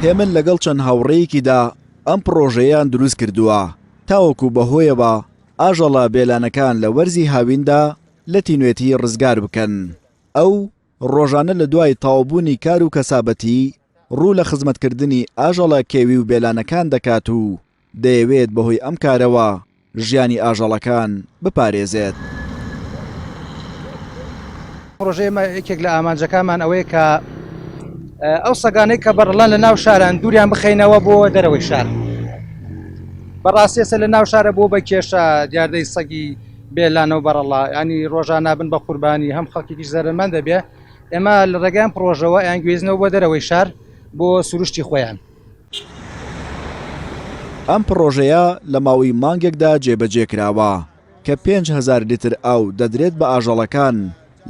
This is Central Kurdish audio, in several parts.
هێمن لەگەڵ چەند هاوڕێیەکیدا ئەم پڕۆژەیەیان دروستکردووە، تاوەکو بەهۆیەوە ئاژەڵە بێلانەکان لە وەرزی هاویندا لە تینوێتی ڕزگار بکەن. ئەو ڕۆژانە لە دوای تەواوبوونی کار و کەسابەتی ڕوو لە خزمەتکردنی ئاژەڵە کێوی و بێلانەکان دەکات و دەیەوێت بەهۆی ئەم کارەوە ژیانی ئاژەڵەکان بپارێزێت. پڕۆژەی ئێمە یەکێک لە ئامانجەکانمان ئەوەیە کە ئەو سەگانەی کە بەڕەڵان لە ناو شاران دووریان بخەینەوە بۆ دەرەوەی شار. بەڕاستی ئێستا لە ناو شارە بۆ بە کێشە دیاردەی سەگی بێلانە و بەڕەڵا ینی ڕۆژانە بن بە قوربانی هەم خەڵکێکیش زەرەرمەند دەبێ ئێمە لە ڕێگەیان پڕۆژەوە یان گوێزنەوە بۆ دەرەوەی شار بۆ سروشتی خۆیان. ئەم پڕۆژەیە لە ماوەی مانگێکدا جێبەجێ کراوە، کە 5000 لیتر ئاو دەدرێت بە ئاژەڵەکان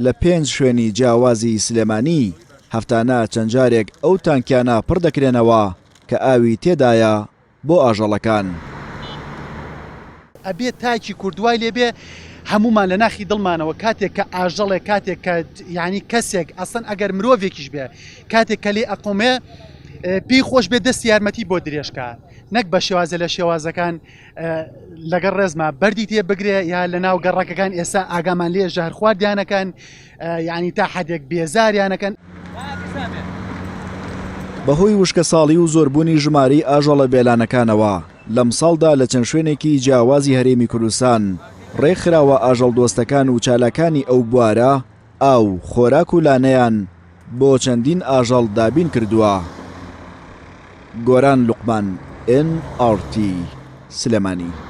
لە پێنج شوێنی جیاوازی سلێمانی، هەفتانە چەند جارێک ئەو تانکیانە پڕ دەکرێنەوە کە ئاوی تێدایە بۆ ئاژەڵەکان. ئەبێ تاکی کورد وای لێ بێ هەموومان لە ناخی دڵمانەوە کاتێک کە ئاژەڵێک کاتێک کە یعنی کەسێک ئەسڵەن ئەگەر مرۆڤێکیش بێ کاتێک کە لێ ئەقۆمێ پێی خۆش بێ دەستی یارمەتی بۆ درێژکە نەک بە شێوازە لە شێوازەکان لەگەڵ ڕێزما بەردی تێ بگرێ یا لە ناو گەڕەکەکان ئێستا ئاگامان لێ ژەهر خواردیانەکەن یعنی تا حدێک بێزاریانەکەن. بەهۆی وشکەساڵی و زۆربوونی ژمارەی ئاژەڵە بێلانەکانەوە، لەمساڵدا لە چەند شوێنێکی جیاوازی هەرێمی کوردستان، ڕێکخراوە ئاژەڵدۆستەکان و چالاکانی ئەو بوارە ئاو، خۆراک و لانەیان بۆ چەندین ئاژەڵ دابین کردووە. گۆران لوقمان، ئێن ئاڕ تی، سلێمانی.